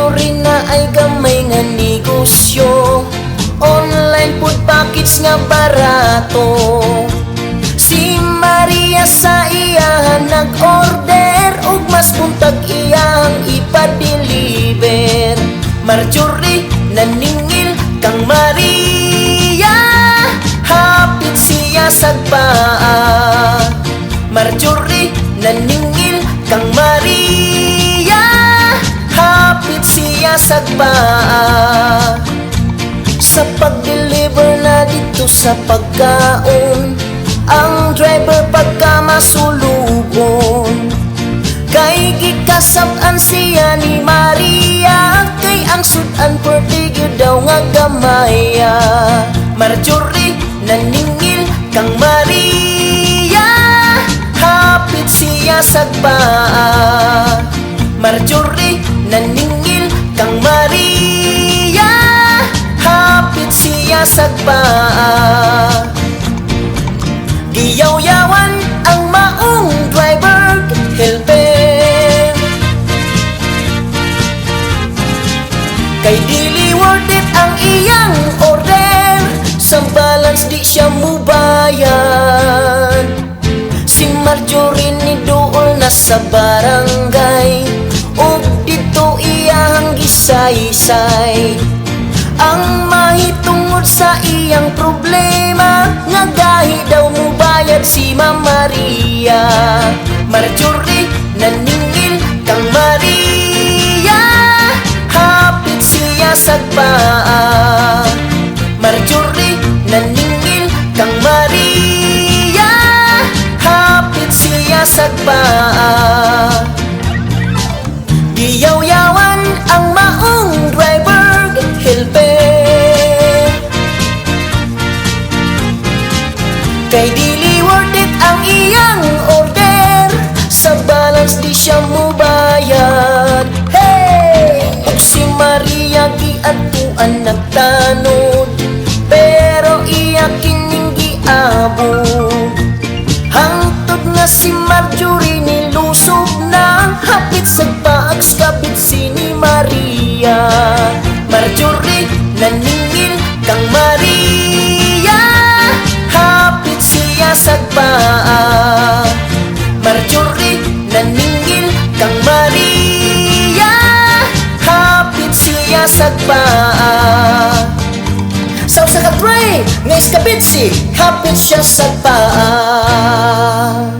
Marjorie na ay gamay nga negosyo, online food package nga barato. Si Maria sa iyahan nag-order ug mas buntag iyang ipa-deliver. Marjorie naningil kang Maria, hapit siya sagpaa. Marjorie naningil kang Maria, hapit siya sagpaa. Sa pag-deliver na dito sa pagkaon, ang driver pagka masulugon, kay gikasab-an siya ni Maria, kay ang sudan perti gyud daw nga gamaya. Marjorie naningil kang Maria, hapit siya sagpaa. Marjorie naningil kang Maria, hapit siya sagpaa. Giyaw-yawan ang maong driver helper, kay dili worth it ang iyang order, sa balance di siya mubayad. Si Marjorie ni duol na sa barangay ug dito iyang gisaysay ang mahitungod sa iyang problema, nga gahi daw mubayad si Ma'am Maria. Marjorie naningil kang Maria, hapit siya sagpaa. Marjorie naningil kang Maria, hapit siya sagpaa. Giyaw-yawan ang maong driver helper, kay dili worth it ang iyang order, sa balance di siya mubayad. Hey! Ug si Maria giadtuan nagtanod, pero iya kining giabog, hangtod nga si Marjorie nilusob na, hapit sa paag kabit si ni Maria. Marjorie naningil kang Maria, hapit siya sagpaa. Marjorie naningil kang Maria, hapit siya sagpaa. Sa usa ka tray nga iskabitsi, hapit siya sa paa.